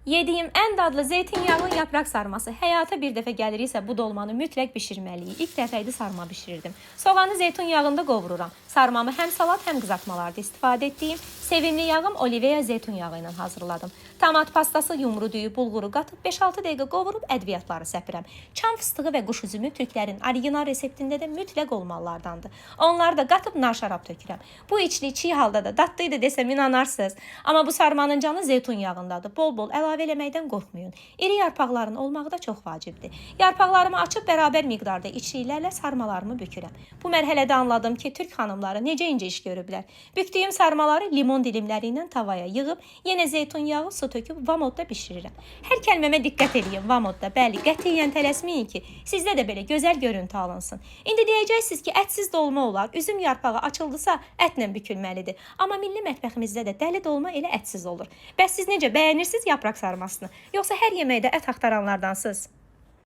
Yediyim ən dadlı zeytinyağlı yaprak sarması. Həyata bir dəfə gəliriksə bu dolmanı mütləq bişirməliyik. İlk dəfə idi sarma bişirirdim. Soğanı zeytun yağında qovururam. Sarmamı həm salat, həm qızartmalarda istifadə etdiyim sevimli yağım Olivea zeytun yağı ilə hazırladım. Tomat pastası, yumru düyü, bulğuru qatıb 5-6 dəqiqə qovurub ədviyyatları səpirəm. Çam fıstığı və quş üzümü türklərin orijinal reseptində də mütləq olmalılardandır. Onları da qatıb nar şarab tökürəm. Bu içlik çiğ halda da datlıydı desəm inanarsınız. Amma bu sarmanın canı zeytun yağındadır. Bol-bol əlavə eləməkdən qorxmayın. İri yarpaqların olmağı da çox vacibdir. Yarpaqlarımı açıb bərabər miqdarda içliklərlə sarmalarımı bükürəm. Bu mərhələdə anladım ki, türk xanımları necə incə iş görüblər. Bükdüyüm sarmaları limon dilimləri ilə tavaya yığıb, yenə zeytun yağı, su töküb vamodda bişirirəm. Hər kəlməmə diqqət eləyin vamodda. Bəli, qətiyyən tələsməyin ki, sizdə də belə gözəl görüntü alınsın. İndi deyəcəksiniz ki, ətsiz dolma olar. Üzüm yarpağı açıldısa ətlə bükülməlidir. Amma milli mətbəximizdə də dəli dolma elə ətsiz olur. Bəs siz necə bəyənirsiniz yaprak sarmasını? Yoxsa hər yeməkdə ət axtaranlardansınız?